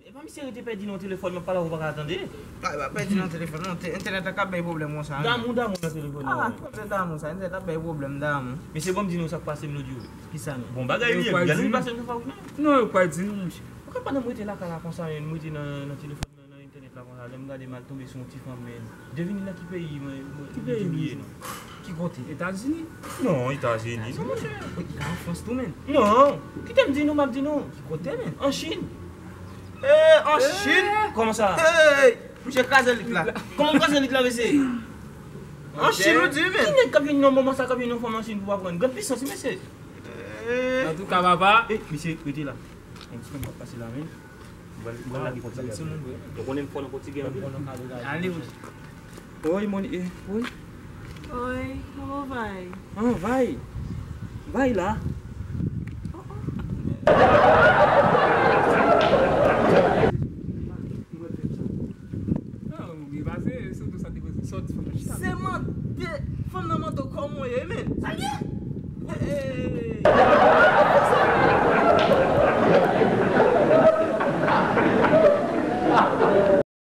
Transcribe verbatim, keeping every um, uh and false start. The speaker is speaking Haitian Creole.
E pa misye rete pèdi nan telefòn, m ap pale avè w, ou pa ka tande. A, pa pèdi nan telefòn, non. Te- Entènèt la k ap bay pwoblèm konsa, non. Damou, damou nan telefòn, non. Ah, se damou sa, entènèt ap bay pwoblèm, damou. Mesye, bon, m di nou sa k pase m lòt jou. Kisa, non? Bon, bagay li, gade li pase m nan fawouch, non. Non, yo pa di nou, monchè. Ou ka pandan m rete lakay la konsa, men m rete nan, nan telefòn nan, nan entènèt la konsa, lè m gade m al tonbe sou yon ti fanm, men devine nan ki peyi mwen, mwen, ki peyi li ye, non. Ki kote? Etazini? Non, Etazini, non, monchè. Wi, li ka an Frans tou, men. Non, kite m di nou, m ap di nou. Ki kote, men? An Chin. Eh, an Chin? Kòman sa? Hey, misye kraze lit la. Kòman m kraze lit la, mesye? An Chin, ou di, men. Ki nèg k ap vin nan moman sa, k ap vin nan fanm an Chin pou aprann? Gad pisans, mesye. Eh. Antouka, papa. Eh, misye, rete la. Yon ti fanm k ap pase la, men. Mwen, mwen lage pòtigè. Ou konnen m fò nan pòtigè anpil. Ale, wi. Oi, mon, eh, oi. Oi, kòman w va? Ah, vay. Vay la. Oh, oh. Ah, ou byen pase, se tou sa te pase sòt fanm nan chita. Se mande, fanm nan mande w kòman w ye, men. Sa l ye?